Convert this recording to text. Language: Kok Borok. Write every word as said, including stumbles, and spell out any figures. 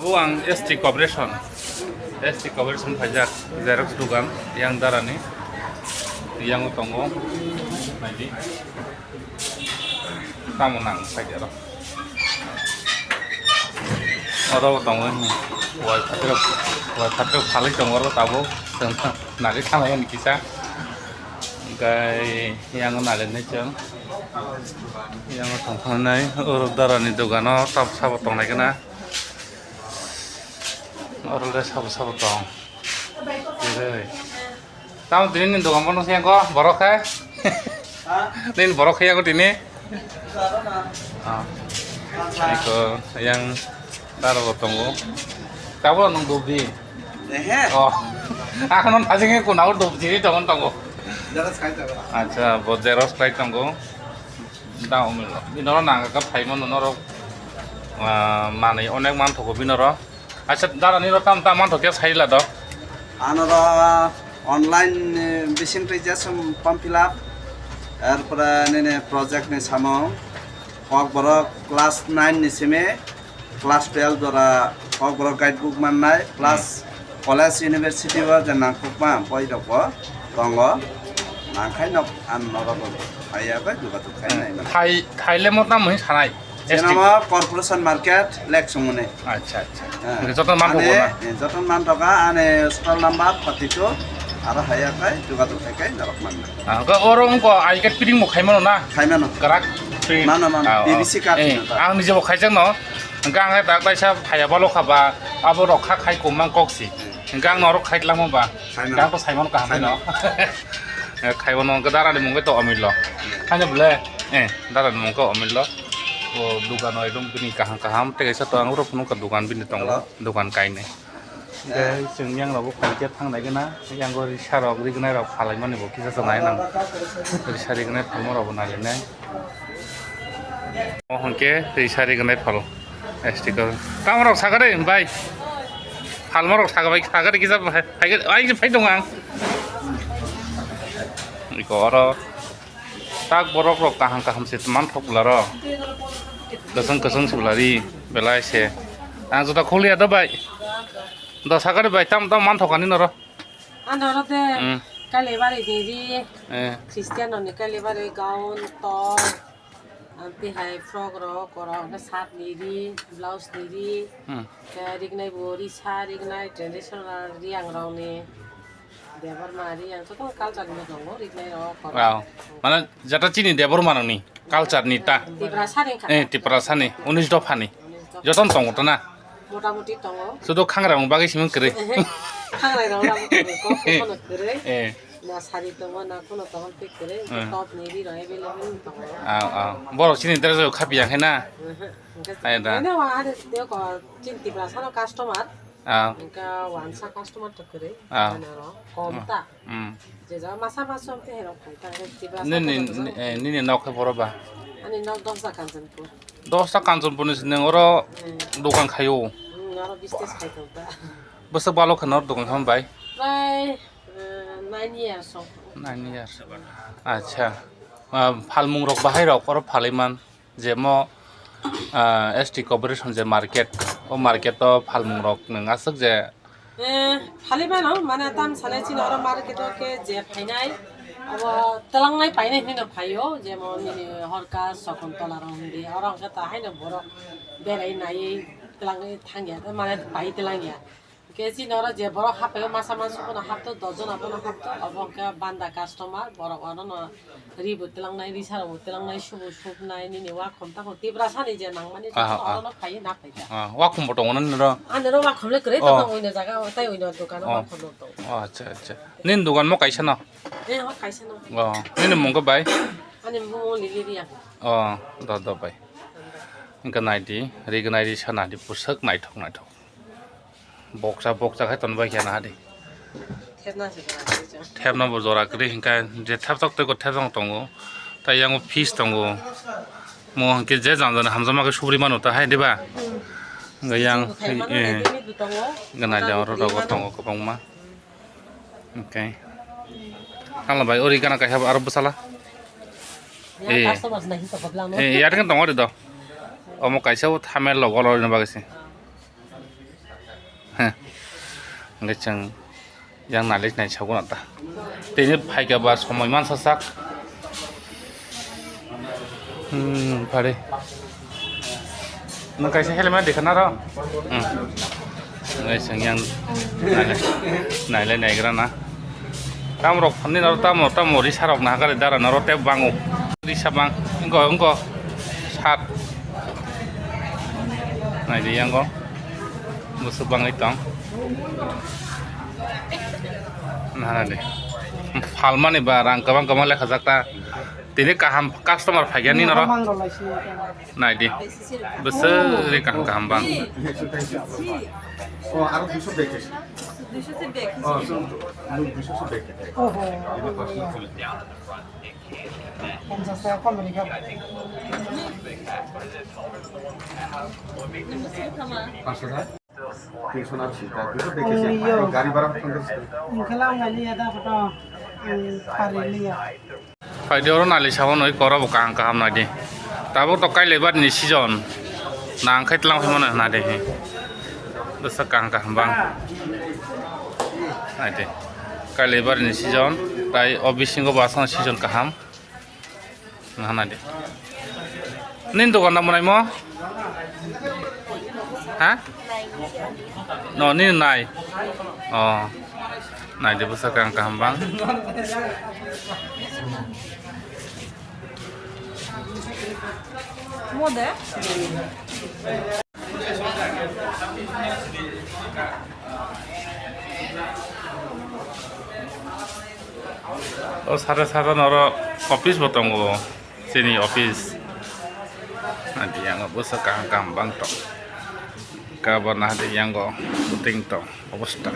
Bo ang S T Corporation, S T Corporation phaijak, xerox dugan, yang darani, yang tongo, naidi, tamo nang phaijak aro. Oro bo tongo, wai phatrok, wai phatrok phalwi tongo oro tabuk, chwng nagwi thanglai ani kisa, hwnkhe yang nagwi nai chwng, yang tongthoknai, oro darani dogano tab sabo tongnai khna. Oro le sabo sabo tong. Tamo tini ni dogan bono se ko borok khai. Nini borok khai ko tini. Ah. Iko yang daro bo tongo. Tabo nung dobi. Ehe. Oh. Akhon thajing ko nau dobi tini tongo tongo. Jelas khai tongo. Acha, bo jeros khai tongo. Da umilo. Binoro nang ka phaimano norok, ah, manwi onek manthogo binoro. Acha, dara nino tam tam manthoke saila do. Anoro online, eh, bising twi jesum form fill up. Erpore nini project ni samung. Kokborok class nine ni simi class twelve jora kokborok guidebook mannai, plus college university o je nangkukma boi rok bo tongo. Nangkhai nok an norok bo phaiya bai jogajog khai nai mano. Thai, thaile mo tamo hin sanai? Jenama corporation market lek sungmani. Acha, acha. Ah. Hwnkhe joto manthogo na? Ani, eh, joto manthoga ani stall number forty two, aro haiya khai jogajog khai khai norok manna. Ah, hwnkhe oro wngkha I card printing bo khaimano na? Khaimano. Kwrak print. Mano, mano. Ah, B B C ah. Card eh, hino ta. Ang nijebo khaijakno. Hwnkhe ang khe dak kaisa phaiya balo kha ba, abo rok kha khai koma kok si. Hwnkhe ang norok khai tlangma ba. Khaimano. Hwnkhe ang to saimano kaham no. Khaimano. Eh, khaimano hwnkhe darani mung khe to Omilo. Khaina bole? Eh, darani mung khe Omilo. O dogano ekdom bini kaham kaham. Tei kaisa to ang oro phunukha dogan bini tongo. Hello. Dogan kainwi. Tei chwng yang rok bo phai khe thang nai gana, yang o risa rok rignai rok phalai mani bo kisa sa nai nang. Risa rignai phalma rok bo nai nai. O hwnkhe risa rignai phal. Sticker. Tamo rok sakha de bai. Phalma rok sakha bai, sakha de kisa phai, phai, ai phai dong ang. Iko oro. Tak borok rok kaham kaham se man thok bwla ro. Kwchwng kwchwng se bwla ri belai se. Ang juta kholi ya do bai. Do sakari bai tam tam man thok ani noro. Ano ro de Hmm. Kalibari ni ri. Eh. Christian ni Kalibari gown top. Amtwi hai frock rok, korok hwnkhe shirt ni ri, blouse ni ri, Hmm. khe rignai bo risa, rignai traditional riyang rok ni. Debbarma riyang joto culture ni tongo, rignai rok, korok. Wow. Mane jata chini Debbarma rok ni culture ni ta. Tiprasa ni kha. Eh, Tiprasa ni, unis dopha ni. Unis dopha. Joto ni tongo to na? Motamuti tongo. Sudo khangrang bagwi simon kwrwi. Khangrang rok abo kwrwi, kok kono kwrwi. Eh. Na sari tongo, na kuno tongo, pik kwrwi, Hmm. Top ni ri rok available tongo. Ah, ah. Borok chini dress rok khapiya khe na? Mhm. Hwnkhe Ai da. Eno wa are teo ko chin Tiprasa no customer. Ah. Hwnkhe wansa customer to kwrwi. Ah. Ano ro kom Hmm. ta. Hmm. Je ja masa masu amte herok khai ta, Tiprasa Nini, to ni, eh, nini nok khe boro ba? Ani nok Dosa Kanchanpur. Dosa Kanchanpur ni sineng oro Hmm. Dokan khayo. Hmm, aro business khai tong ta. Bwswk balo khe nor dokan kha bai? Prai, eh, nine years o. Nine years. Acha. Ah, phalmung rok bahai rok oro phalai man. Je mo, ah, S T Corporation je market, o market o phalmung rok nwng aswk je. Eh, phalwi mano, mane tam sale chini oro market o khe je phainai, abo twlangnai painai hinwi no phaio, jemon nini Horka, Sakuntola rok hindi, oro hwnkhe ta haino borok berai naiwi twlangwi thangya, mane pai twlangya. Hwnkhe chini oro je borok haphaio masa masa bono hapto, dos jona bono hapto, obo hwnkhe banda customer, borok onono ribo twlangnai, risarokbo twlangnai, subo supnai, nini wakhom takhom Tiprasani je nangmani Ah, joto ah. Orono phaiwi na phaikha. Ah, wakhombo tongo na nini oro? Ani oro wakhom le kwrwi Oh. Tongo, oino jaga tei oino dukano Oh. Wakhom tongo. Oh, acha, acha. Nini dukan mo kaisa no? Eh, o kaisa no. Oh, nini mung khe bai? Ani mung Liliria. Oh, do, do bai. Hwnkhe naidi, rignai risa naidi, bwswk naithok naithok. Boksa boksa khai tonbai khe na di. Thepna se kora se chwng. Thepna bo jora kwrwi hwnkhe je thepjak tei ko thepjak tongo. Tai yango fish tongo. Mo hwnkhe je jang jani hamjakma khe subri mano ta hai diba? Hmm. Hwnkhe yang Khai mano eh, nai tini bo tongo. Gana Tongo jang oro kwrwi rogo mano. Tongo kwbangma. Hwnkhe. Hala bai ori gana kaisa aro bwsala. Ya, Eh. Customers nai hito koblang no. Eh, yar kan tongo ri do. Omo kaisa o thamel lo walo ri no bagwi se. Heh. Hwnkhe chwng yang nalik nai sago na ta. Tini phaikha ba somoi mansa sak. Hmm, pare. Nwng kaisa helmet dikha na ro? Hmm. Nai chwng yang nailai, nailai naigra na. Tamrok phanni naro tamo, tamo risa rok na hakari dara naro tei bango. Risa bang, wngko, wngko. Sat. Naidi yango. Bwswk bangwi tong. Nana de. Phalmani ba rang kwbang kwbang lekha jak ta. Tini kaham customer phaikya ni noro. Mang rw lai si. Naidi. Bwswk kaham kaham bang. Oh, aro duiso bag. Duiso se bag. Oh, so, look, duiso se bag. Oh, oh. Pamsa sa kom ni kap. Pamsa sa? Tinso na chita, duiso bag. Oh, se, iyo. Gari bara pondro se. Ingkhala ang ngali ada photo, ang pari liya. Phaidi oro nali sabo noi koro bo kaham kaham naidi. Tabuk to kailai bari ni season. Nang khai tlang phai mano naidi. Bwswk kaham kaham bang. Naidi. Kailai bari ni season. Tai o bisingo bo aswk season kaham. Nahanadi. Nini dogan da mwnai mo? Ha? No, nini nai. Oh. Nai de bwswk kaham kaham bang. Mo de? O sara sara noro office bo tongo, chini office. Nanti yang bwswk kaham kaham bang tong. Kabo nahadi yango puting tong obostha.